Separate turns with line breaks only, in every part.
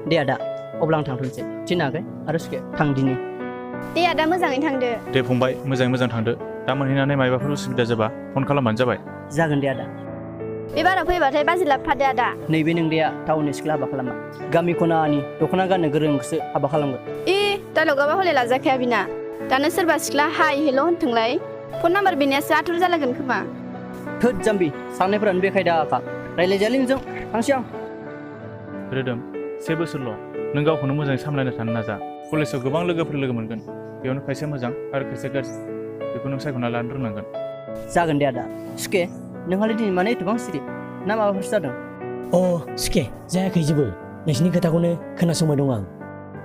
दे आदा अब्ला आं थांथ'नोसै थिनाखै आरो सुखे थां दिनै
दे आदा मोजाङै थांदो
दे फंबाय मोजाङै मोजां थांदो दा मोनहैनानै मायबाफोर उसुबिदा जाबा फन खालामबानो जाबाय
जागोन दे आदा
बे बाराव फैबाथाय बाजै लाबोफादो आदा
नैबे नोंदैया टाउननि सिख्ला हाबा खालामा गामि खनानि दख'ना गाननो गोरोंखौसो हाबा खालामगोन
डायलगाबा हले लाजाखाया बिना दानो सोरबा सिख्ला हाय हेल' होनथोंलाय फन नाम्बार बिनियासो आथुर जालागोन खोमा
थोद जाम्बि साननायफोरानो बेखायदाखा रायलायजायालै नोंजों थांसै आं
रोदोम 7 बोसोरल' नों गावखौनो मोजाङै सामलायनो थानो नाजा कलेजाव गोबां लोगोफोर लोगो मोनगोन बेयावनो खायसे मोजां आरो खायसे गाज्रि बेखौ नों सायख'ना लानो रोंनांगोन
जागोन दे आदा सुखे नोंहालाय दिनै मानो एथबां सिरि ना माबाफोर जादों
सुखे जायाखै जेबो नोंसिनि खोथाखौनो खोनासंबाय दं आं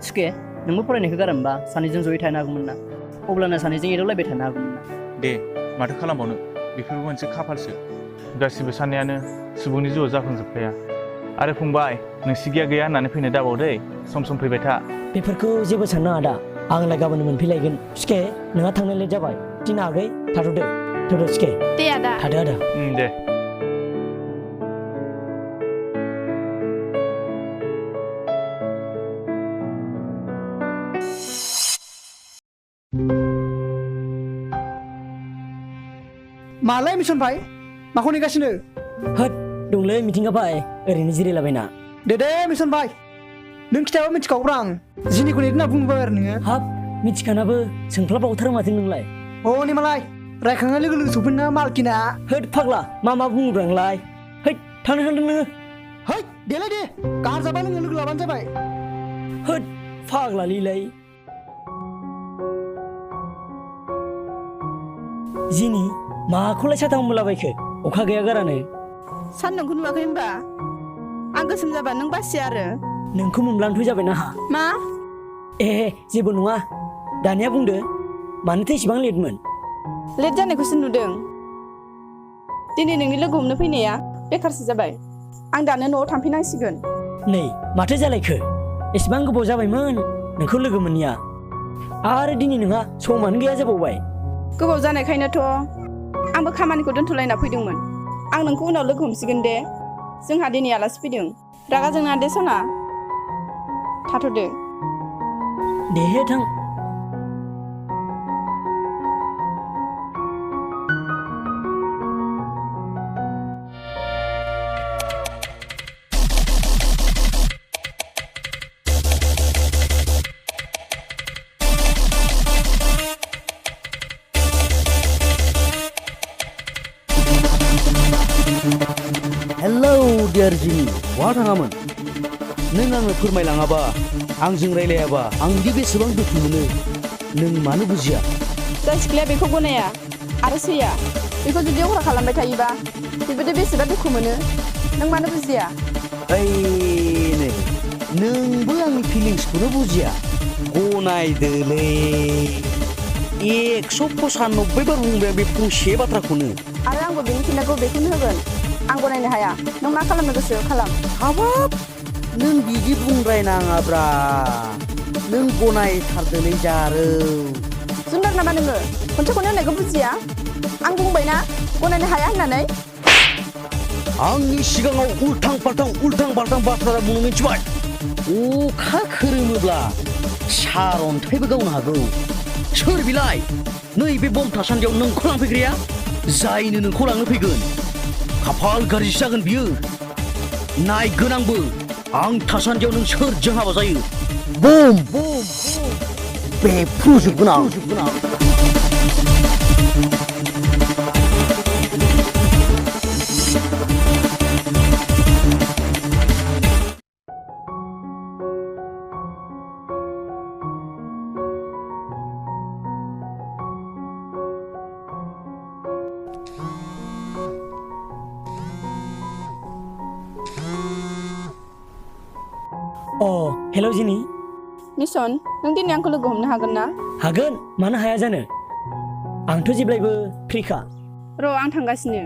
सुखे नोंबो फरायनायखौ गारमोनबा सानैजों जयै थानो हागौमोन ना अब्लानो सानैजों एदावलायबाय थानो हागौमोन ना
दे माथो खालामबावनो बेफोरबो मोनसे खाफालसो गासिबो साननायानो सुबुंनि जिउआव जाफुंजोबखाया आरो फंबाय नोंसिगिया गैया होननानै फैनो दाबाव दै सम सम फैबाय था
बेफोरखौ जेबो साननाङा आदा आंलाय गाबोन मोनफैलायगोन सुखे नोंहा थांनो लेट जाबाय थिना आगै थाथ'दो सुखे
दे आदा
थादो आदा
दे
मालाय मिसन भाई माखौ नेगासिनो
होद दंलै मिथिंगा भाई ओरैनो जिरायलाबायना
दे मिसन भाई नों खिथाबा मिथिखागौब्रा आं जिनिखौ नेट होनना बुंबाय आरो नोङो
हाब मिथिखानाबो सोंफ्लाबावथारो माथो नोंलाय
नेमालाय रायखांनाय लोगो लोगो सफैना मालकिना
होद फाग्ला मा बुङोब्रा नोंलाय हैद थांनो सानदों नोङो
है देलाय दे गारजाबा लोगो लोगो लाबानो जाबाय
होद फाग्लालिलाय जिनि माखौलाय साथाम मोनलाबायखो अखा गैया गारानो
सान्दुंखौ नुवाखै होनबा आं गोसोम जाबा नों बासिया आरो
नोंखौ मोनब्लानोथ' जाबायना
मा
जेबो नङा दानिया बुंदो मानोथो इसेबां लेटमोन
लेट जानायखौसो नुदों दिनै नोंनि लोगो हमनो फैनाया बेखारसो जाबाय आं दानो न'आव थांफिनांसिगोन
नै माथो जालायखो एसेबां गोबाव जाबायमोन नोंखौ लोगो मोनैया आरो दिनै नोंहा समानो गैया जाबावबाय
गोबाव जानायखायनोथ' आंबो खामानिखौ दोनथ'लायना फैदोंमोन आं नोंखौ उनाव लोगो हमसिगोन दे जोंहा दिनै आलासि फैदों रागा जोंना दे सना थाथ'दो
दे थां
हेलौ dsrt बहा थाङामोन नों आंनो फोरमायलाङाबा आंजों रायलायाबा आंदि बेसेबां दुखु मोनो नों मानो बुजिया
जाय सिख्लाया बेखौ गनाया आरो सैया बेखौ जुदि अख्रा खालामबाय थायोबा बेबायदि बेसेबा दुखु मोनो नों मानो बुजिया
नै नोंबो आंनि फिलिंसखौनो बुजिया गनायदोलै 195 बार बुंबाय बे फंसे बाथ्राखौनो
आरो आंबो बेनि फिननायखौ बेखौनो होगोन आं गनायनो हाया नों मा खालामनो गोसो खालाम
हाबाब नों बिदि बुंद्रायनाङाब्रा नों गनायथारदोलै जारौ
जुनार नामा नोङो खनसे होननायखौ बुजिया आं बुंबायना गनायनो हाया होननानै
आंनि सिगाङाव उल्थां फाल्थां बाथ्रा बुंनो मिथिबाय अखा खोरोमोब्ला सारअन्थाइबो गावनो हागौ सोर बिलाय नैबे बम थासान्दियाव नोंखौ लांफैग्राया जायनो नोंखौ लांनो फैगोन खाफाल गाज्रि जागोन बियो नायगोन आंबो आं थासान्दियाव नों सोरजों हाबा जायो बम बेफ्रुजोबगोन आं
हेलौ जिनि
मिसन नों दिनै आंखौ लोगो हमनो हागोन ना
हागोन मानो हाया जानो आंथ' जेब्लायबो फ्रिखा
र' आं थांगासिनो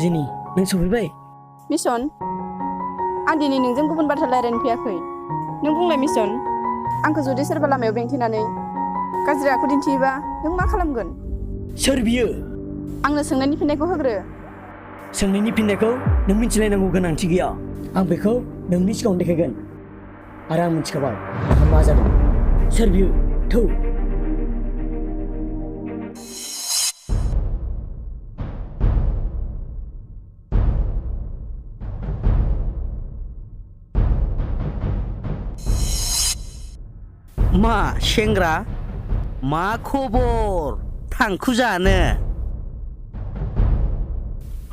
जिनि नों सफैबाय
मिसन आं दिनै नोंजों गुबुन बाथ्रा रायज्लायनो फैयाखै नों बुंलाय मिसन आंखौ जुदि सोरबा लामायाव बेंथेनानै गाज्रि आखु दिन्थियोबा नों मा खालामगोन?
सोर बियो?
आंनो सोंनायनि फिननायखौ होग्रो।
सोंनायनि फिननायखौ नों मिथिलायनांगौ गोनांथि गैया। आं बेखौ नोंनि सिगाङाव देखायगोन आरो आं मिथिखाबाय नोंहा मा जादों। सोर बियो? थौ।
मा सेंग्रा मा खबर थांखु जानो?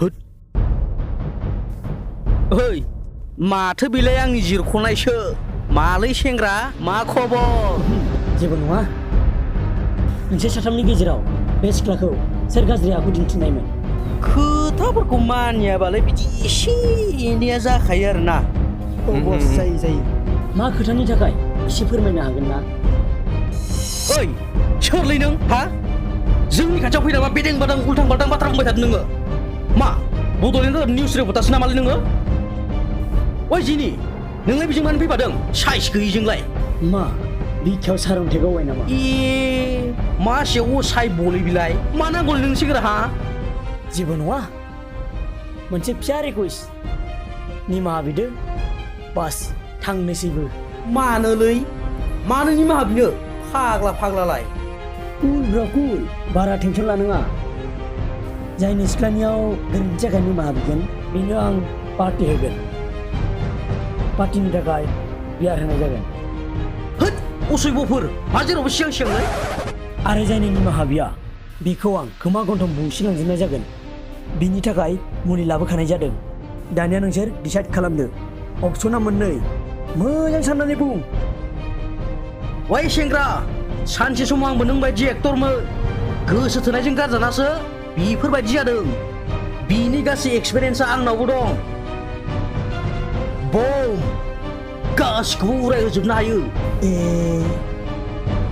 होद ओइ माथो बेलाय आंनि जिरख'नायसो मालै सेंग्रा मा खबर?
जेबो नङा। नोंसोर साथामनि गेजेराव बे सिख्लाखौ सोर गाज्रि आखु दिन्थिनायमोन?
खोथाफोरखौ मानियाबालाय बिदि एसे एनैया जाखायो आरोना।
बस जायो।
मा खोथानि थाखाय एसे फोरमायनो हागोन ना?
ओइ सोरलै नों हा? जोंनि खाथियाव फैना मा बेदें बादां उल्थां बाल्थां बाथ्रा बुंबाय थादों नोङो? मा बड'लेण्ड निउस रिपर्टारसो नामालै नोङो? ओइ जिनि नोंलाय बेजों मानो फैफादों साइस गैयिजोंलाय?
मा बिखायाव सारअन्थाइ गावबाय नामा?
ए मासे असाइ बलै बिलाय मा नांगौ नों सेंग्रा हा?
जेबो नङा। मोनसे फिसा रिकुवेस्ट निमाहा बिदो बास थांनोसैबो।
मानोलै मानो निमाहा बिनो फाग्लालाय?
कुल ब्र कुल बारा टेनसन लानाङा। जायनि सिख्लानियाव गोरोन्थि थाखाय निमाहा बिगोन बेनो आं पार्टि होगोन। पार्टिनि थाखाय बियार होनाय जागोन।
होद असयबफोर मा जेरावबो सिगांलाय?
आरो जायनि निमाहा बिया बेखौ आं खोमा गन्थं बुसिलांजोबनाय जागोन। बिनि थाखाय मुलि लाबोखानाय जादों। दानिया नोंसोर डिसाइड खालामदो। अपसना मोननै। मोजां साननानै बुं।
ओइ सेंग्रा सानसे समाव आंबो नों बायदि एक्टरमोन। गोसो थोनायजों गारजानासो बेफोरबायदि जादों। बिनि गासै एक्सपिरियेन्सआ आंनावबो दं। बम गासिखौबो उरायहोजोबनो हायो।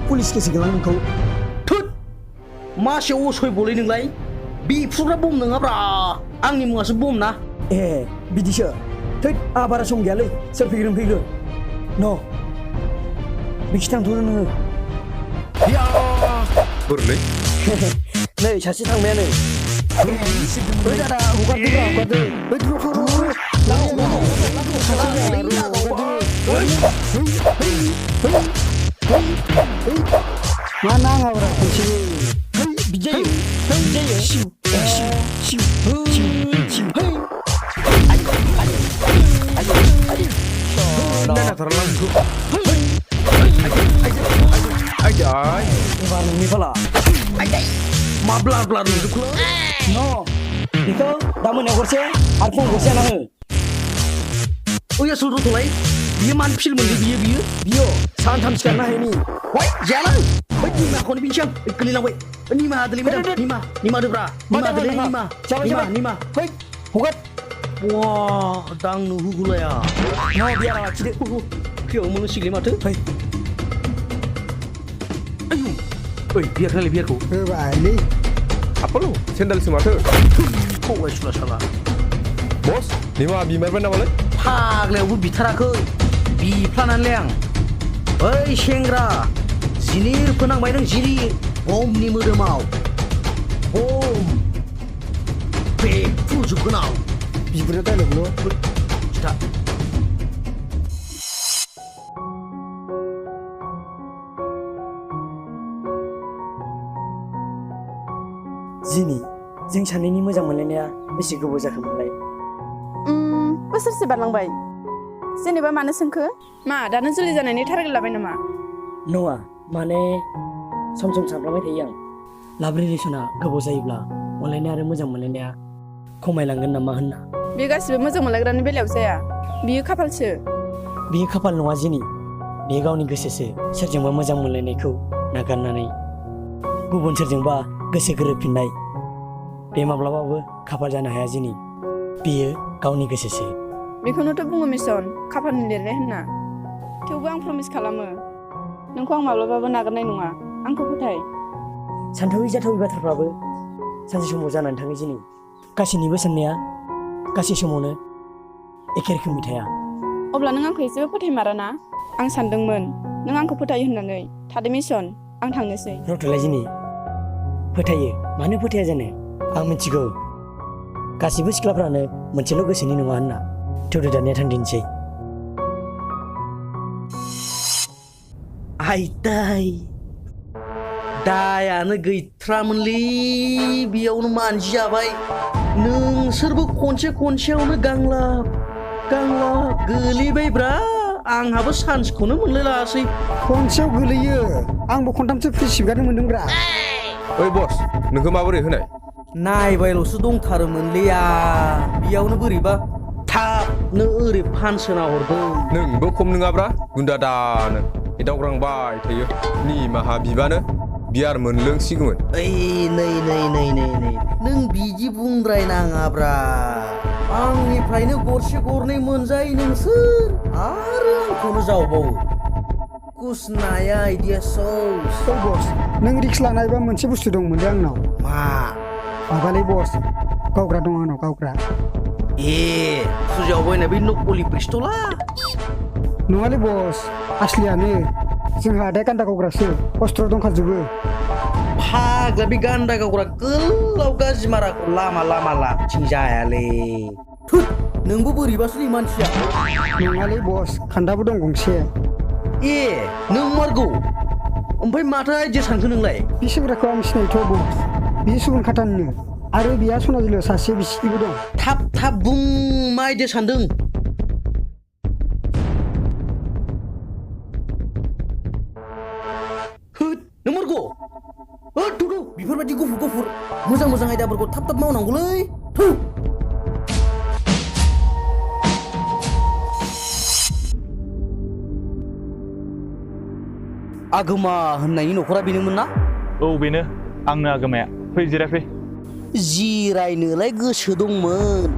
पुलिस केस होगोन आं नोंखौ।
थोद मासे असय बलै नोंलाय? बेफोरब्रा बम नङाब्रा आंनि मुङासो बम ना।
बिदिसो। थैद आहा बारा सम गैयालै। सोर फैग्रो न बिखि थांथ'नो नोङो।
बोरलै
नै सासे थांबायानो। दादा हगारदो। मा नाङाब्रा खनसेबो। बिदि जायो। एबार नोंनि फाला।
मा ब्लार नुजोबखो?
बेखौ दा मोनायाव गरसे आरो फुङाव गरसे आना हो।
ओइ आसल रथ'लाय बियो मानो फिल्ममोनलै बियो
सानथाम सिखारनो हायैनि।
वाइ जायालां बै निमाखौनो बिनोसै आं गोलैलांबाय। निमाहा दोलै मेदाम निमा दोब्रा निमा
फै हगार।
वा दांनो हुगुलाया
बियारा लाखिदो।
फ्रियाव मोनसिगलै माथो।
फै
आयु ओइ बियारखौ
होबायलै।
खाफाल सेन्देलसो माथो।
खौलाय सुला साला
बस निमाहा बिमारबाय नामालै?
फाग्लायावबो बिथाराखै बिफ्लानानैलाय आं। ओइ सेंग्रा जिनिर फोनांबाय नों जिनिर बमनि मोदोमाव। बम बेफ्रुजोबगोन आं।
बिबुरा डाइलगल'
खिथा
जिनि जों सानैनि मोजां मोनलायनाया बेसे गोबाव जाखोमोनलाय?
बोसोरसे बारलांबाय। जेनेबा मानो सोंखो? मा दानो जुलि जानायनि टारगेट लाबाय नामा?
नङा माने सम सानफ्लांबाय थायो आं। लाभ रिलेसना गोबाव जायोब्ला अनलायनाय आरो मोजां मोनलायनाया खमायलांगोन नामा होनना।
बे गासिबो मोजां मोनलायग्रानि बेलायाव जाया। बियो खाफालसो।
बेयो खाफाल नङा जिनि। बेयो गावनि गोसोसो। सोरजोंबा मोजां मोनलायनायखौ नागारनानै गुबुन सोरजोंबा गोसो गोरोबफिननाय बे माब्लाबाबो खाफाल जानो हाया जिनि। बेयो गावनि गोसोसो।
बेखौनोथ' बुङो मिसन खाफालनि लिरनाय होनना। थेवबो आं प्रमिस खालामो नोंखौ आं माब्लाबाबो नागारनाय नङा। आंखौ फोथाय।
सानथावै जाथावै बाथ्राफ्राबो सानसे समाव जानानै थाङो जिनि। गासैनिबो साननाया गासै समावनो एखे रोखोमनि थाया।
अब्ला नों आंखौ एसेबो फोथायमारा ना? आं सानदोंमोन नों आंखौ फोथायो होननानै थादो मिसन आं थांनोसै
रथ'लाय जिनि फोथायो मानो फोथाया जानो आं मिथिगौ गासिबो सिख्लाफ्रानो मोनसेल' गोसोनि नङा होनना थेवबो दानिया थांदिनोसै
आइताय दायानो गैथ्रामोनलै बेयावनो मानसि जाबाय नोंसोरबो खनसेयावनो गांलाब गोलैबायब्रा आंहाबो सान्सखौनो मोनलायलासै
खनसेयाव गोलैयो आंबो खनथामसो फ्रि सिबगारनो मोनदोंब्रा
ओइ बस नोंखौ माबोरै होनाय
नायबायल'सो दंथारोमोनलैया बेयावनो बोरैबा थाबनो ओरै फानसोना हरदों
नोंबो खम नङाब्रा गुन्दा दानो एदावग्रांबाय थायो निमाहा बिबानो बियार मोनलोंसिगौमोन
ओइ नै नों बिदि बुंद्रायनाङाब्रा आंनिफ्रायनो गरसे गरनै मोनजायो नोंसोर आरो आंखौनो जावबावो कुसनाया आइडिया सौस
औ बस नों रिक्स लानायबा मोनसे बुस्थु दंमोनलै आंनाव
मा
माबालै बस गावग्रा दं आंनाव गावग्रा
फुजायाव बायनाय बै नकलि पिस्तला
नङालै बस आसलियानो जोंहा आदाया गान्दा गावग्रासो अस्त्र दंखाजोबो
फाग्ला बे गान्दा गावग्रा गोलाव गाज्रि माराखौ लामा लाथिं जायालै थुत नोंबो बोरैबासोलै मानसिया
नङालै बस खान्दाबो दं गंसे
नों मारगौ ओमफ्राय माथो आइदिया सानखो नोंलाय
बे सेंग्राखौ आं सिनायथ' बस बियो सुबुन खाटाननो आरो बिहा सनाजुलियाव सासे बिसिगिबो दं
थाब बुं मा आइदिया सानदों नों मारगौ बेफोरबायदि गुफुर मोजां आयदाफोरखौ थाब मावनांगौलै आगोमा होननायनि न'खरा बेनोमोन ना
औ बेनो आंनो आगोमाया फै जिरायफै
जिरायनोलाय गोसो दंमोन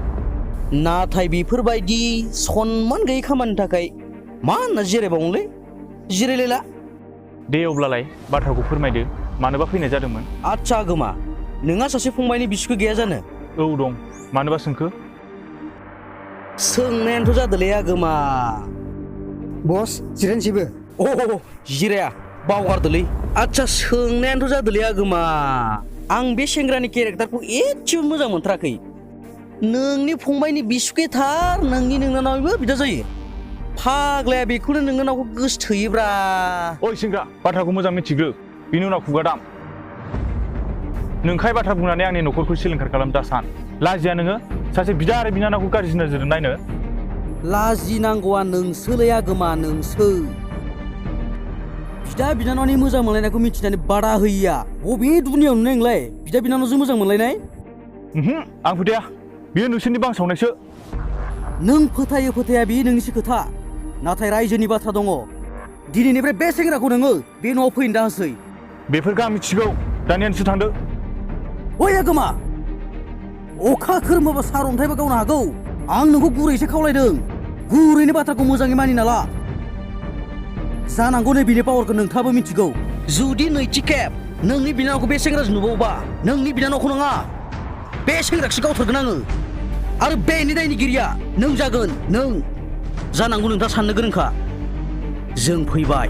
नाथाय बेफोरबायदि सनमान गैयै खामानिनि थाखाय मा होनना जिरायबावनोलै जिरायलायला
दे अब्लालाय बाथ्राखौ फोरमायदो मानोबा फैनाय जादोंमोन
आच्छा आगोमा नोंहा सासे फंबायनि बिसिखौ गैया जानो
औ दं मानोबा सोंखो
सोंनायानोथ' जादोंलै आगोमा
बस जिरायनोसैबो
जिराया बावगारदोलै आच्छा सोंनायानोथ' जादोंलै आगोमा आं बे सेंग्रानि केरेक्टारखौ एसेबो मोजां मोनथाराखै नोंनि फंबायनि बिसुखेथार नोंनि नोंनानावबो बिदा जायो फाग्लाया बेखौनो नोंनानावखौ गोसोथोयोब्रा
ओइ सेंग्रा बाथ्राखौ मोजां मिथिग्रो बिनि उनाव खुगा दाम नोंखाय बाथ्रा बुंनानै आंनि न'खरखौ सिलिंखार खालामदा सान लाजिया नोङो सासे बिदा आरो बिनानावखौ गाज्रि नोजोरजों नायनो
लाजिनांगौआ नोंसोलै आगोमा नोंसो बिदा बिनानावनि मोजां मोनलायनायखौ मिथिनानै बादा होयिया बबे दुनियाव नुनाय नोंलाय बिदा बिनानावजों मोजां मोनलायनाय
आं फोथाया बेयो नोंसोरनि बांसावनायसो
नों फोथाया बेयो नोंनिसो खोथा नाथाय रायजोनि बाथ्रा दङ दिनैनिफ्राय बे सेंग्राखौ नोङो बे न'आव फैनो दाहोसै
बेफोरखौ आं मिथिगौ दानिया नोंसोर थांदो
ओइ आगोमा अखा खोरोमोबा सारअन्थाइबो गावनो हागौ आं नोंखौ गुरैसो खावलायदों गुरैनो बाथ्राखौ मोजाङै मानिना ला जानांगौ नै बिनि पावारखौ नोंथाङाबो मिथिगौ जुदि नैथि खेब नोंनि बिनानावखौ बे सेंग्राजों नुबावोबा नोंनि बिनानावखौ नङा बे सेंग्राखौसो गावथारगोन आङो आरो बेनि दायनिगिरिया नों जागोन नों जानांगौ नोंथाङा साननो गोरोंखा जों फैबाय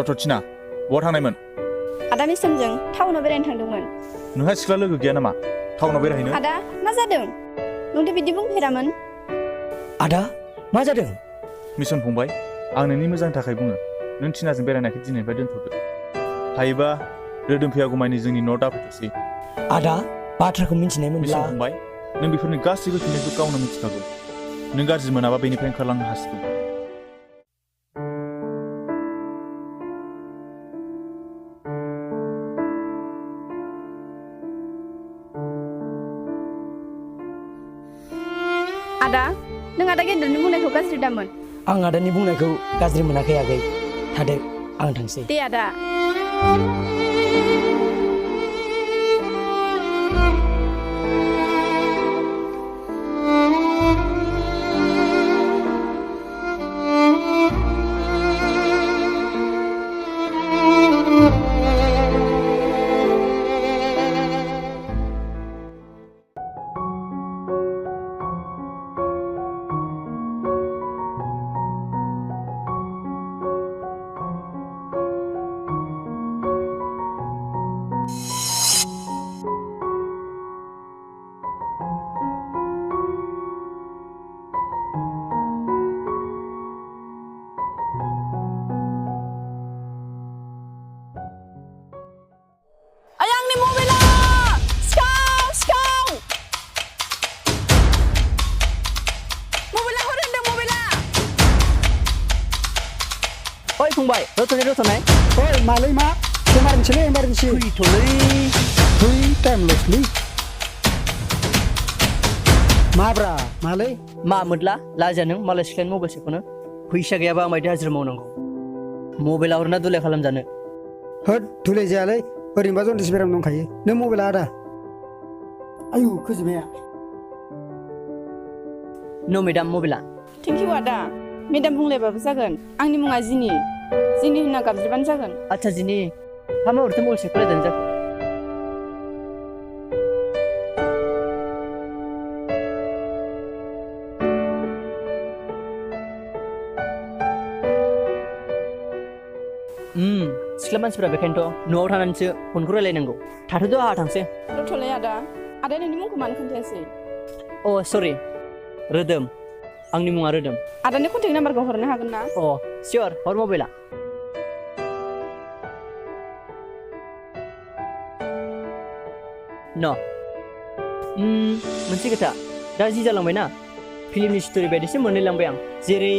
रथ'थिना बहा थांनायमोन
आदा मिसनजों टाउनाव बेरायनो थांदोंमोन
नोंहा सिख्ला लोगो गैया नामा टाउनाव बेरायहैनो
आदा मा जादों नोंथ' बिदि बुंफेरामोन
आदा मा जादों
मिसन फंबाय आं नोंनि मोजांनि थाखाय बुङो नों टिनाजों बेरायनायखौ दिनैनिफ्राय दोनथ'दो हायोबा रोदोमफैयागौमानि जोंनि न' दाफैथोंसै
आदा बाथ्राखौ मिथिनाय मोनब्ला
मिसन फंबाय नों बेफोरनि गासैबो फिननायखौ गावनो मिथिखागौ नों गाज्रि मोनाबा बेनिफ्राय ओंखारलांनो हासिगौ
आदा नों आदा गेदेरनि बुंनायखौ गाज्रि दामोन
आं आदानि बुंनायखौ गाज्रि मोनाखै आगै थादो आं थांसै
दे आदा
Ay, आंनि मबाइला सिखाव सिखाव मबाइला हर होनदों मबाइला
ओइ फंबाय रथ'नाय
ओइ मालै मा इमारजेन्सिलै इमारजेन्सि
फैथ'लै
है टाइम लसलै माब्रा मालै
मा मोदला लाजिया नों मालाय सिख्लानि मबाइल सेखौनो फैसा गैयाबा आं बायदि हाजिरा मावनांगौ मबाइला हरना दुलाय खालामजानो
होद दुलाय जायालै ओरैनोबा जन्दिस बेराम दंखायो नों मबाइला आदा आयु खोजिमाया
नो मेडाम मबाइला
थेंक इउ आदा मेडाम बुंलायबाबो जागोन आंनि मुङा जिनि होनना गाबज्रिबानो जागोन
आच्छा जिनि मा हरथो मबाइल सेखौलाय दानो जाखो सिख्ला मानसिफ्रा बेखायनोथ' न'आव थानानैसो फनखौ रायलायनांगौ थाथ'दो आहा थांसै
रथ'लाय आदा नोंनि मुंखौ मानो खोन्थायासै
अ सरि रोदोम आंनि मुङा रोदोम
आदानि कन्टेक्ट नाम्बारखौ हरनो हागोन ना
अ सियर हर मबाइला न मोनसे खोथा दा जि जालांबायना फिल्मनि स्ट'रि बायदिसो मोनलायलांबाय आं जेरै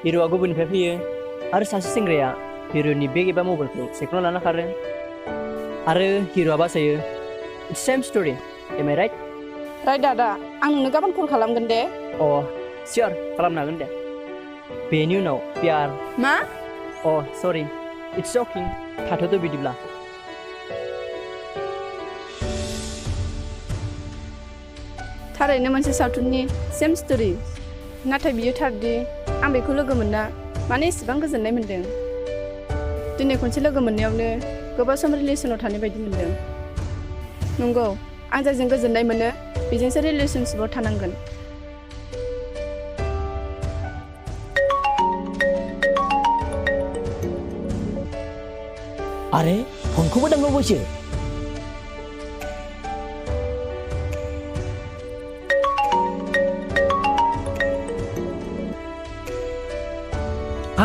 हिर'आ गुबुननिफ्राय फैयो आरो सासे सेंग्राया हिर'नि बेग एबा मबाइलखौ सेखना लाना खारो आरो हिर'आ बासायो it's same story am I right
right आदा आं नोंनो गाबोन कल खालामगोन दे
अ सियर खालामनो हागोन दे बेनि उनाव प्यार
मा
अ सरि इट्स शकिं थाथ'दो बिदिब्ला
थारैनो मोनसे सावथुननि सेम स्ट'रि नाथाय बियो थारदि आं बेखौ लोगो मोनना माने एसेबां गोजोननाय मोन्दों दिनै खनसे लोगो मोननायावनो गोबाव सम रिलेसनाव थानाय बायदि मोन्दों नंगौ आं जायजों गोजोननाय मोनो बेजोंसो रिलेसनशिपआव थानांगोन
आरे फनखौबो दामलावबायसो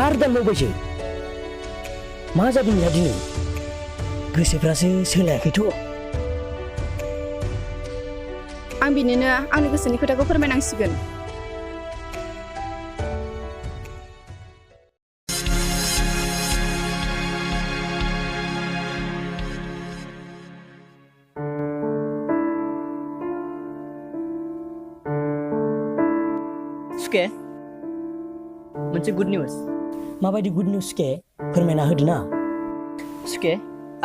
आरो दामलावबायसो मा जादों या दिनै गोसोफ्रासो सोलायाखैथ'
आं बिनिनो आंनि गोसोनि खोथाखौ फोरमायनांसिगोन
सुके मोनसे गुड निउज
माबायदि गुड निउस के फोरमायना होदो ना
सुके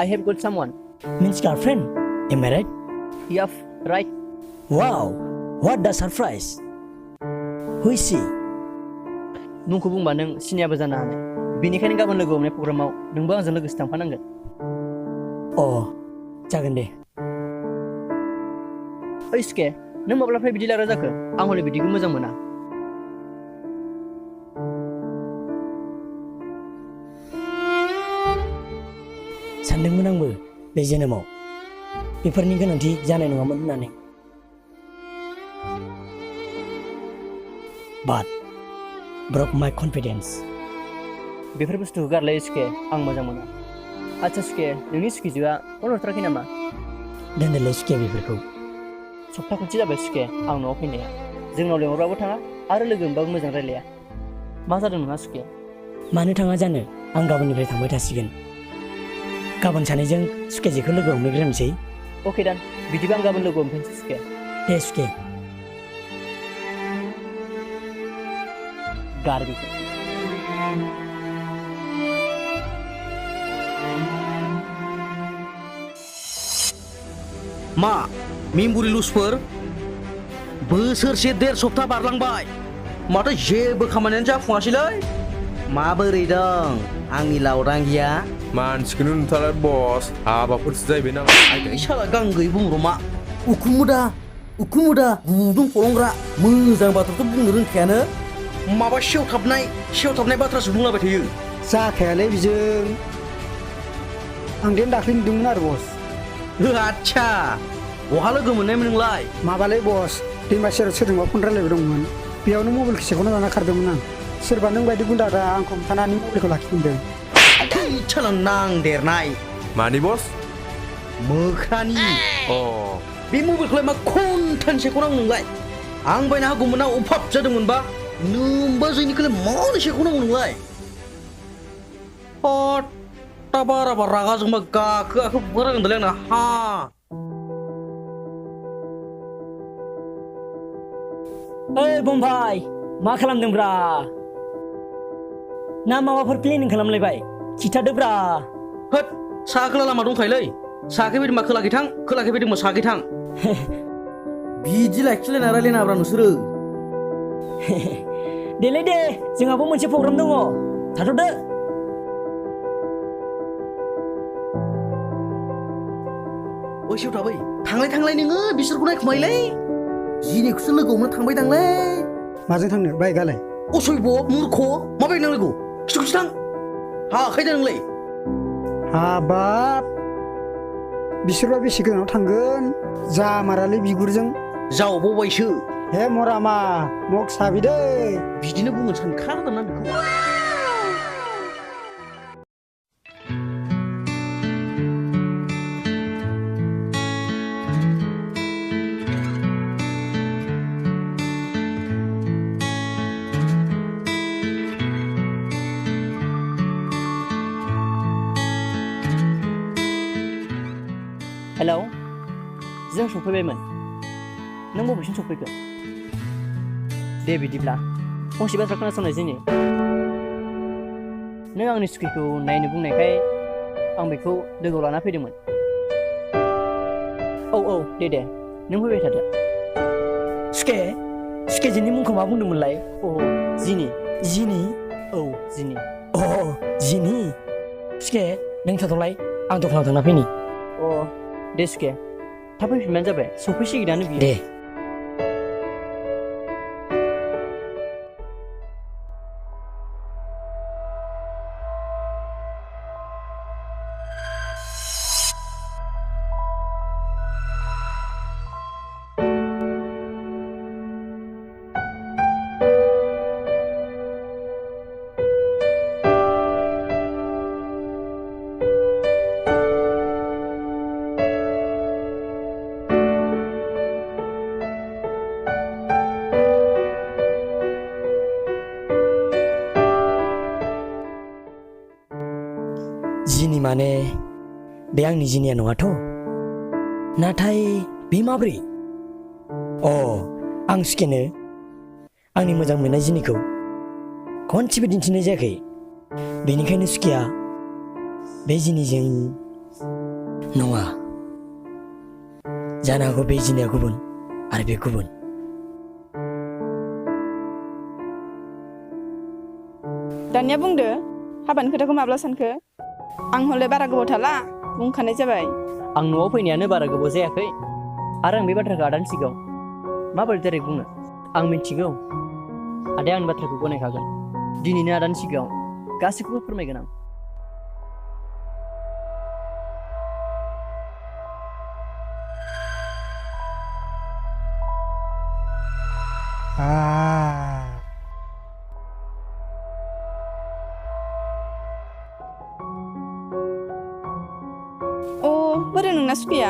I have got someone
means girlfriend am I right
याफ right
wow what the surprise who is she
मुंखौ बुंबा नों सिनियाबो जानो हानाय बेनिखायनो गाबोन लोगो हमनाय प्रग्रामाव नोंबो आंजों लोगोसे थांफानांगोन
अ जागोन दे
ओइ सुके नों माब्लानिफ्राय बिदि लाग्रा जाखो आं हले बिदिखौ मोजां मोना
सानदोंमोन आंबो बे जोनोमाव बेफोरनि गोनांथि जानाय नङामोन होननानै but broke my confidence
बेफोर बुस्थुखौ गारलाय सुके आं मोजां मोना आच्छा सुके नोंनि सुखिजोआ फन हरथाराखै नामा
दोनदोलै सुखे बेफोरखौ
सप्ता खनसे जाबाय सुके आं न'आव फैनाया जोंनाव लेंहरबाबो थाङा आरो लोगो मोनबाबो मोजां रायलाया मा जादों नोंहा सुके
मानो थाङा जानो आं गाबोननिफ्राय थांबाय थासिगोन गाबोन सानैजों सुखेजेखौ लोगो हमहैग्रोनोसै
अके दान बिदिबा आं गाबोन लोगो हमफिनसै सुके
दे सुखे
गार बेखौ
मा मेमबुरि लुजफोर बोसोरसे 1.5 सप्ता बारलांबाय माथो जेबो खामानियानो जाफुङासैलै माबोरै दं आंनि लावदांगिया
मानसिखौनो नुथारला बस हाबाफोरसो जाहैबाय नामा
आइ साला गां गैयै बुंब्रमा उखुमुदा गुदुं फलंग्रा मोजां बाथ्राथ' बुंनो रोंखायानो माबा सेवथाबनाय बाथ्रासो बुंलाबाय थायो
जाखायालै बिजों आं देन दाख्लै नुदोंमोन आरो बस
आच्छा बहा लोगो मोननायमोन नोंलाय
माबालै बस दैमा सेराव सोरजोंबा फन रायलायबाय दंमोन बेयावनो मबाइल सेखौनो लाना खारदोंमोन आं सोरबा नों बायदि गुन्दारा आंखौ हमथानानै मबाइलखौ लाखिफिनदों
साला नांदेरनाय
मानि बस
मोख्रानि
अ
बे मबाइलखौलाय मा खनथान सेखनांगौ नोंलाय आं बायनो हागौमोन ना अभाब जादोंमोनबा नोंबा जोंनिखौलाय मानो सेखनांगौ नोंलाय हट्टा बाराबा रागा जोंबा गाखो फोरोंदोंलै आंना हा
ओइ बम्बाइ मा खालामदोंब्रा ना माबाफोर प्लेनिं खालामलायबाय खिथादोब्रा
होद साहा खोला लामा दंखायोलै साहाखै फैदोंबा खोलाखै थां खोलाखै फैदोंबा साहाखै थां बिदि लाखिलायना रायलायना हाब्रा नोंसोरो
देलै दे जोंहाबो मोनसे प्रग्राम दङ थाथ'दो
ओइ सेवथाबै थांलाय नोङो बिसोरखौ नायखुमायोलै जिनिखौसो लोगो हमनो थांबाय दांलै
माजों थांनो बाइकआलाय
असयब मुर्ख मा बायक नांलायगौ खिथु थां हाखायदा नोंलाय
हाबाब बिसोरबा बेसे गोजानाव थांगोन जामारालै बिगुरजों
जावबावबायसो
हे मरामा मग साबिदै
बिदिनो बुंनो सानखादों ना बेखौ
हेलौ जों सफैबायमोन नों बबेसिम सफैखो दे बिदिब्ला फंसे बाथ्रा खोनासंनाय जोंनि नों आंनि स्कुलखौ नायनो बुंनायखाय आं बेखौ लोगोआव लाना फैदोंमोन औ दे नों फैबाय थादो
सुकेजिनि मुंखौ मा बुंदोंमोनलाय
अ जिनि
औ
जिनि
जिनि सुके नों थाथ'लाय आं दखानाव थांना फैनि
अ दे सुके थाब फैफिनबानो जाबाय सफैसिगोनानो बियो
दे जिनि माने बे आंनि जिनिया नङाथ' नाथाय बे माब्रै आं सुकेनो आंनि मोजां मोननाय जिनिखौ खनसेबो दिन्थिनाय जायाखै बेनिखायनो सुकेया बे जिनिजों नङा जानो हागौ बे जिनिया गुबुन आरो बे गुबुन
दानिया बुंदो हाबानि खोथाखौ माब्ला सानखो आं हले बारा गोबाव थाला बुंखानाय जाबाय
आं न'आव फैनायानो बारा गोबाव जायाखै आरो आं बे बाथ्राखौ आदानि सिगाङाव माबोरै डाइरेक्ट बुंनो आं मिन्थिगौ आदाया आंनि बाथ्राखौ गनायखागोन दिनैनो आदानि सिगाङाव गासैखौबो फोरमायगोन आं
बोरै नोंना सुखिया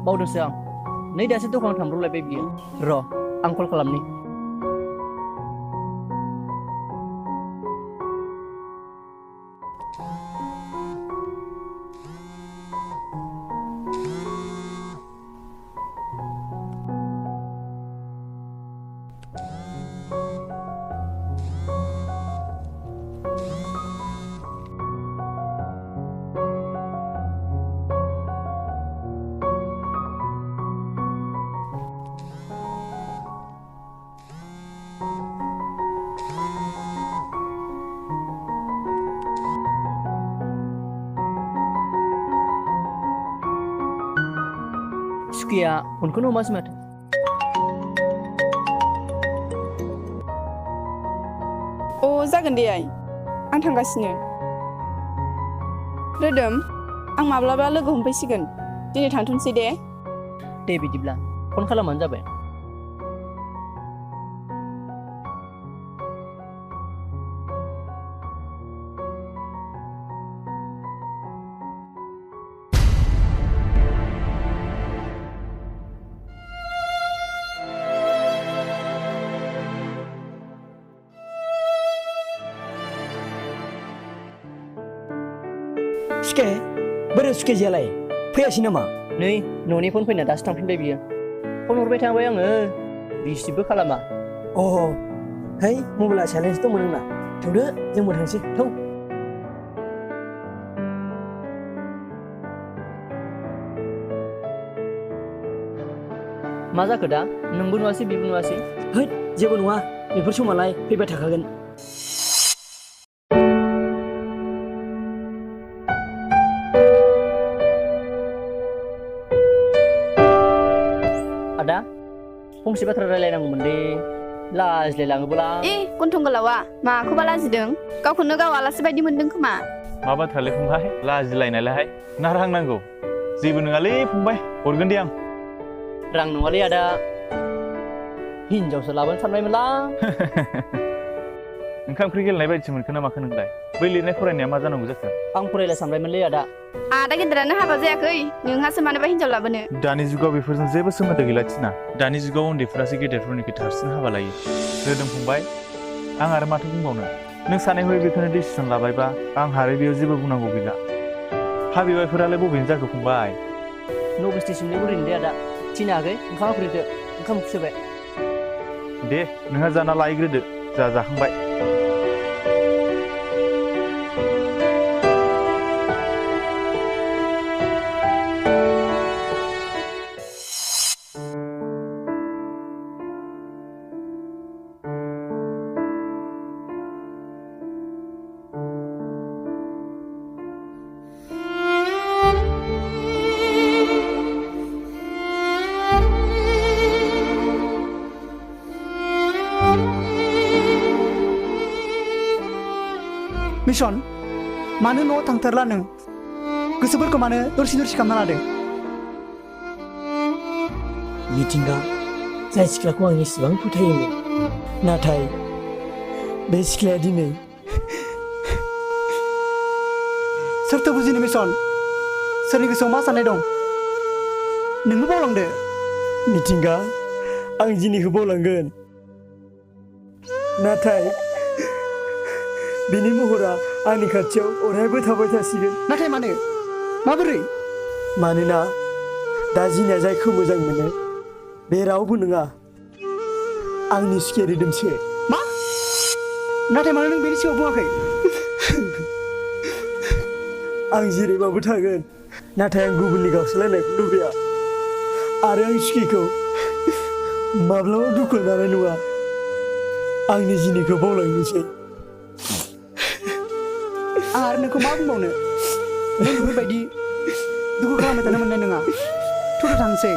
बावदोंसो आं नै दासो दखानाव थांब्रबलायबाय बियो र' आं कल खालामनि सुखिया फनखौनो हमासै माथो।
अ जागोन दे आइ आं थांगासिनो। रोदोम आं माब्लाबा लोगो हमफैसिगोन दिनै थांथ'नोसै दे।
दे बिदिब्ला फन खालामबानो जाबाय।
सुखे बोरै सुखे जियालाय फैयासै नामा?
नै न'नि फन फैना दासो थांफिनबाय बियो। फन हरबाय थाबाय आङो रिसिभबो खालामा।
अ है मबाइला साइलेन्स दंमोन आंना। थौदो जोंबो थांसै थौ।
मा जाखो दा? नोंबो नुवासै बेबो नुवासै?
होद जेबो नङा बेफोर समालाय फैबाय थाखागोन।
आदा फंसे बाथ्रा रायलायनांगौमोन दे लाजिलायलाङोबोला।
गन्थं गोलावा माखौबा लाजिदों गावखौनो गाव आलासि बायदि मोनदों खोमा।
मा बाथ्रालै फंबाय लाजिलायनायलाय ना रां नांगौ? जेबो नङालै फंबाय हरगोन दे आं।
रां नङालै आदा हिनजावसो लाबोनो सानबायमोनलां।
ओंखाम ओंख्रि गेलेनाय बायदिसो मोनखो ना माखो नोंलाय? बै लिरनाय फरायनाया मा जानांगौ जाखो?
आं फरायला सानबायमोनलै आदा।
आदा गेदेरानो हाबा जायाखै नोंहासो मानोबा हिनजाव लाबोनो।
दानि जुगाव बेफोरजों जेबो सोमोन्दो गैला थिना। दानि जुगाव उन्दैफोरासो गेदेरफोरनिख्रुइ हारसिं हाबा लायो। रोदोम फंबाय आं आरो माथो बुंबावनो? नों सानै हय बेखौनो डिसिसन लाबायबा आंहा आरो बेयाव जेबो बुंनांगौ गैला। हाबिबायफोरालाय बबेनि जाखो फंबाय?
न'बो स्टेसननि बुरिनो दे आदा। थिनो आगै ओंखाम खुरैदो ओंखाम ओंख्रि सोबाय।
दे नोंहा जाना लायग्रोदो जा जाखांबाय।
मिशन मानो न'आव थांथारला नों? गोसोफोरखौ मानो दरसि दरसि खालामना लादों?
मिथिंगा जाय सिख्लाखौ आं एसेबां फोथायोमोन नाथाय बे सिख्लाया दिनै
सोरथो बुजिनो मिशन? सोरनि गोसोआव मा साननाय दं नोंबो बावलांदो।
मिथिंगा आं दिनैखौ बावलांगोन नाथाय बिनि महरा आंनि खाथियाव अरायबो थाबाय थासिगोन।
नाथाय मानो? माबोरै?
मानोना दा जिनिया जायखौ मोजां मोनो बे रावबो नङा आंनि सुखे रोदोमसो।
मा? नाथाय मानो नों बेनि सिगाङाव बुङाखै?
आं जेरैबाबो थागोन नाथाय आं गुबुननि गावस्रालायनायखौ लुबैया आरो आं सुखिखौ माब्लाबा दुखु लानाय नङा। आंनि जिनिखौ बावलांनोसै।
आं आरो नोंखौ मा बुंबावनो? नों बेफोरबायदि दुखु खालामबाय थानो मोननाय नङा। थुदो थांसै।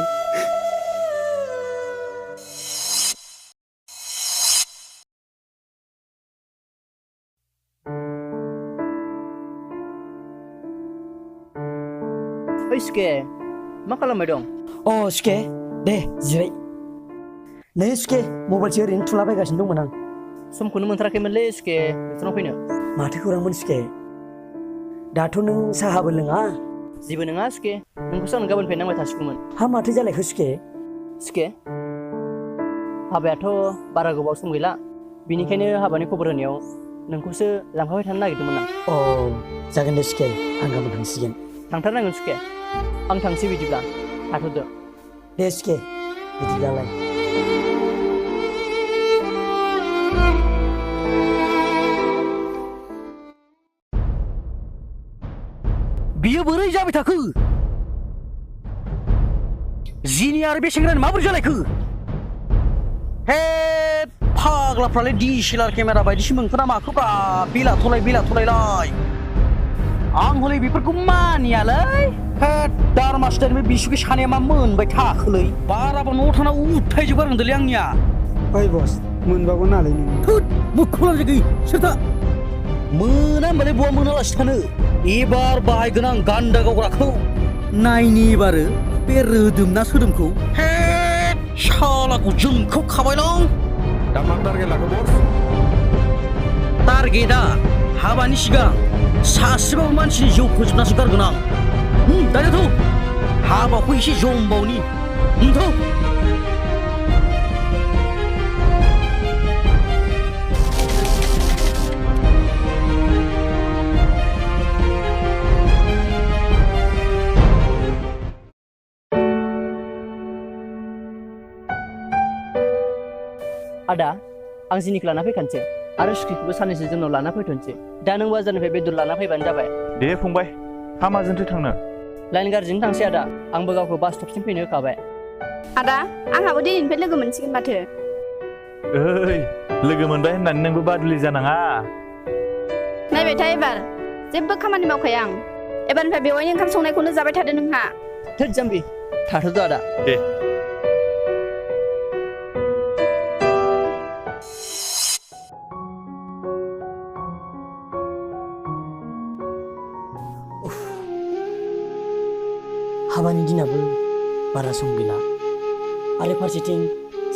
ओइ सुखे मा खालामबाय दं?
अ सुखे दे जिराय। नै सुखे मबाइलसो ओरैनो थुलाबायगासिनो दंमोन आं।
समखौनो मोनथाराखैमोनलै सुखे नोंसोरनाव फैनो।
माथो खौरांमोन सुखे? दाथ' नों साहाबो लोङा?
जेबो नङा सुखे नोंखौसो आं गाबोननिफ्राय नांबाय थासिगौमोन।
हा माथो जालायखो सुखे?
सुखे हाबायाथ' बारा गोबाव सम गैला बेनिखायनो हाबानि खबर होनायाव नोंखौसो लांफाबाय थानो नागिरदोंमोन आं।
अ जागोन दे सुखे आं गाबोन थांसिगोन।
थांथारनांगोन सुखे। आं थांसै बिदिब्ला थाथ'दो।
दे सुखे बिदिब्लालाय।
बियो बोरै जाबाय थाखो? जिनि आरो बे सेंग्रानि माबोरै जालायखो? हे फाग्लाफ्रालाय DSLR केमेरा बायदिसो मोनखोना माखोब्रा बिलाथलाय आं हले बेफोरखौ मानियालै। हे दार मास्टारनि बिसुखि सानाया मा मोनबाय थाखोलै बाराबा न'आव थाना उथायजोबगारदोंलै आंनिया
ओइ बस मोनबागौ नालाय नोङो
थुद मुखुलाम जागै सोरथा मोना होनबालाय बहा मोनालासि थानो एबार बाहायगोन आं गान्दा गावग्राखौ नायनि एबारो बे रोदोमना सोदोमखौ हे शालाखौ जोंखौ खाबायलं
दा मा टारगेट लाखो बस
टारगेटआ हाबानि सिगां सासेबाबो मानसिनि जिउ फोजोबनासो गारगोन आं दानियाथ' हाबाखौ एसे जमबावनि
आदा आं जिनिखौ लाना फैखानोसै आरो सुखिखौबो साननैसो जोंनाव लाना फैथ'नोसै दा नों बाजारनिफ्राय बेदर लाना फैबानो जाबाय
दे फंबाय हामाजोंथो थांनो
लाइन गाज्रिजों थांसै आदा आंबो गावखौ बास स्टपसिम फैनो होखाबाय
आदा आंहाबो दिनैनिफ्राय लोगो मोनसिगोन माथो
ओइ लोगो मोनबाय होननानै नोंबो बादुलि जानाङा
नायबाय था एबार जेबो खामानि मावखाया आं एबारनिफ्राय बेवायनि ओंखाम संनायखौनो जाबाय थादो नोंहा
थोद जाम्बि थाथ'दो आदा
दे
हाबानि दिनाबो बारा सम गैला आरो फारसेथिं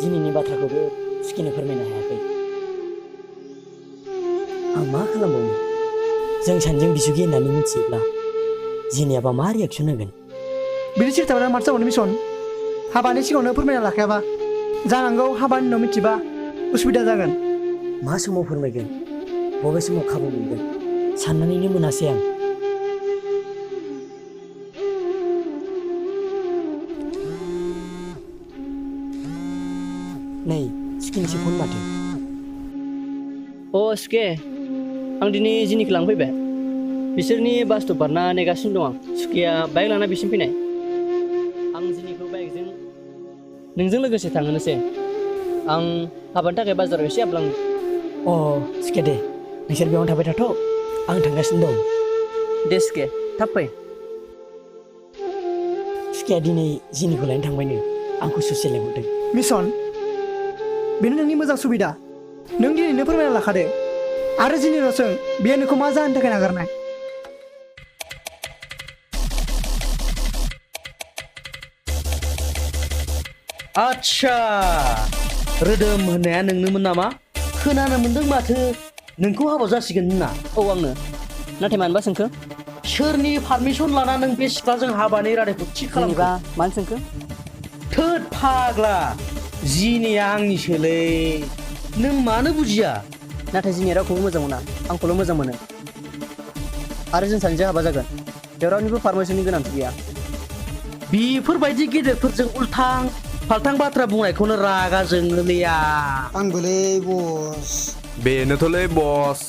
दिनैनि बाथ्राखौबो सुखिनो फोरमायनो हायाखै आं मा खालामबावनो जों सानैजों बिसुखि होननानै मिथियोब्ला जिनियाबा मा रिएक्सन होगोन
बिनि सिरिथाबा माथो जाबावनो मिसन हाबानि सिगाङावनो फोरमायना लाखायाबा जानांगौ हाबानि उनाव मिथिबा उसुबिदा जागोन
मा समाव फोरमायगोन बबे समाव खाबु मोनगोन साननानैनो मोनासै आं नै सुखिनिसो फन माथो
अ सुखे आं दिनै जिनिखौ लांफैबाय बिसोरनि बास स्टप बारना नेगासिनो दं आं सुखिया बाइक लाना बिसिम फैनाय आं जिनिखौ बाइकजों नोंजों लोगोसे थांहोनोसै आं हाबानि थाखाय बाजाराव एसे आबलाङो
अ सुखे दे नोंसोर बेयावनो थाबाय थाथ' आं थांगासिनो दं
दे सुखे थाब फै
सुखिया दिनै जिनिखौ लायनो थांबायनो आंखौ ससे लेंहरदों
मिसन बेनो नोंनि मोजां सुबिदा नों दिनैनो फोरमायना लाखादो आरो जिनिल' सों बेयो नोंखौ मा जाहोननि थाखाय नागारनाय
आच्छा रोदोम होननाया नोंनोमोन नामा खोनानो मोनदों माथो नोंखौ हाबा जासिगोन होनना
औ आंनो नाथाय मानोबा सोंखो
सोरनि पारमिसन लाना नों बे सिख्लाजों हाबानि रादायखौ थि खालामबा
मानो सोंखो
थोद फाग्ला जिनिया आंनिसोलै नों मानो बुजिया
नाथाय जिनिया रावखौबो मोजां मोना आंखौल' मोजां मोनो आरो जों सानैजों हाबा जागोन बेयाव रावनिबो पारमिसननि गोनांथि गैया
बेफोरबायदि गेदेरफोरजों उल्थां फाल्थां बाथ्रा बुंनायखौनो रागा जोङोलैया
आंबोलै बस
बेनोथ'लै बस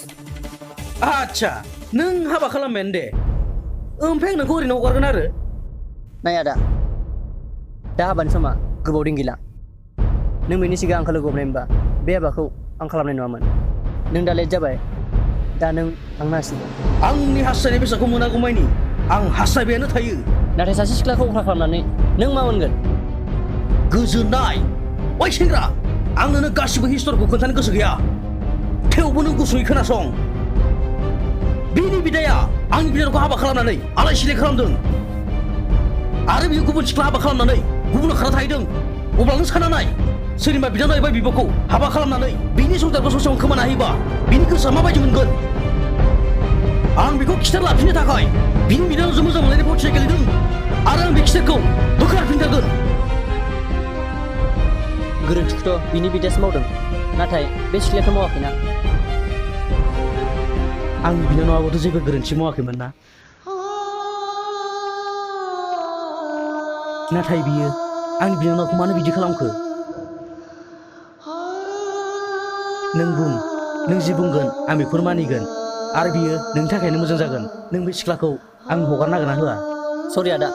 आच्छा नों हाबा खालामबायानो दे ओमफ्राय आं नोंखौ ओरैनो हगारगोन आरो
नाय आदा दा हाबानि समा गोबाव दिन गैला नों बेनि सिगां आंखौ लोगो हमनायमोनबा बे हाबाखौ आं खालामनाय नङामोन नों दा लेट जाबाय दा नों थांनो हासिगोन
आंनि हास्थायनाय बेसादखौ मोनागौमानि आं हास्थायबायानो थायो
नाथाय सासे सिख्लाखौ अख्रा खालामनानै नों मा मोनगोन
गोजोननाय ओइ सेंग्रा आं नोंनो गासिबो हिस्ट'रिखौ खोन्थानो गोसो गैया थेवबो नों गुसुङै खोनासं बिनि बिदाया आंनि बिदाखौ हाबा खालामनानै आलाय सिलाय खालामदों आरो बियो गुबुन सिख्ला हाबा खालामनानै गुबुनाव खाना थाहैदों अब्ला नों सानना नाय सोरनिबा बिदानाव एबा बिब'खौ हाबा खालामनानै बिनि संसारखौ ससेयावनो खोमाना होयोबा बिनि गोसोआ माबायदि मोनगोन आं बेखौ खिथेर लाफिननो थाखाय बिनि बिदानावजों मोजां मोनलायनाय फावथिना गेलेदों आरो आं बे खिथेरखौ बोखारफिनथारगोन
गोरोन्थिखौथ' बिनि बिदायासो मावदों नाथाय बे सिख्लायाथ' मावाखैना
आंनि बिनानावाबोथ' जेबो गोरोन्थि मावाखैमोन ना नाथाय बियो आंनि बिनानावखौ मानो बिदि खालामखो नों जि बुंगोन आं बेखौनो मानिगोन आरो बियो नोंनि थाखायनो मोजां जागोन नों बे सिख्लाखौ आं हगारना होगोन ना होआ
सरि आदा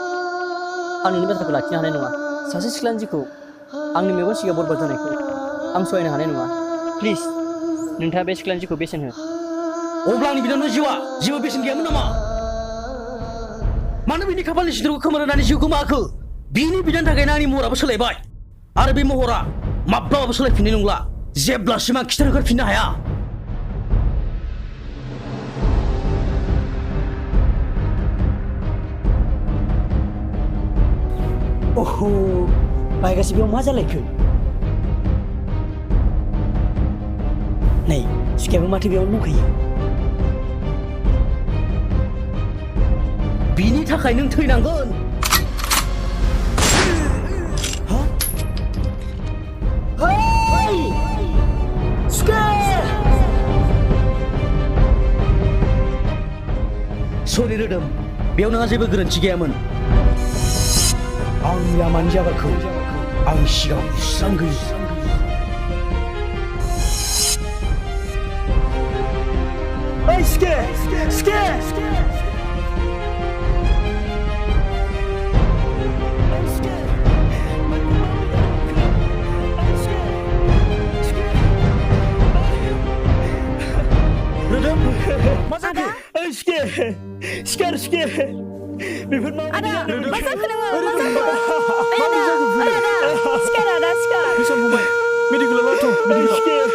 आं नोंनि बाथ्राखौ लाखिनो हानाय नङा सासे सिख्लानि जिउखौ आंनि मेगन सिगाङाव बरबाद जानायखौ आं सहायनो हानाय नङा प्लिज नोंथाङा बे सिख्लानि जिउखौ बेसेन हो
अब्ला आंनि बिनानावनि जिउआ जेबो बेसेन गैयामोन नामा मानो बिनि खाफालनि सिथरखौ खोमोरनानै जिउ गोमाखो बिनि बिदानि थाखायनो आंनि महराबो सोलायबाय आरो बे महरा माब्लाबाबो सोलायफिननाय नंला जेब्लासिम आं खिथेर होखारफिननो हाया
अह बायगासि बेयाव मा जालायखो नै सिखायाबो माथो बेयावनो दंखायो
बिनि थाखाय नों थैनांगोन
Hey! Scare!
सरि रोदोम बेयाव नोंहा जेबो गोरोन्थि गैयामोन आं लामानि जाबारखौ आं सिगाङाव सुस्रांगोन
Hey, Scare! Scare! Scare! बेफोर मा
आदा मा जाखो नोङो मा जाखो सिखार आदा सिखार
मिसन फंबाय मेडिकेलाव लाथ' मेडिकेलाव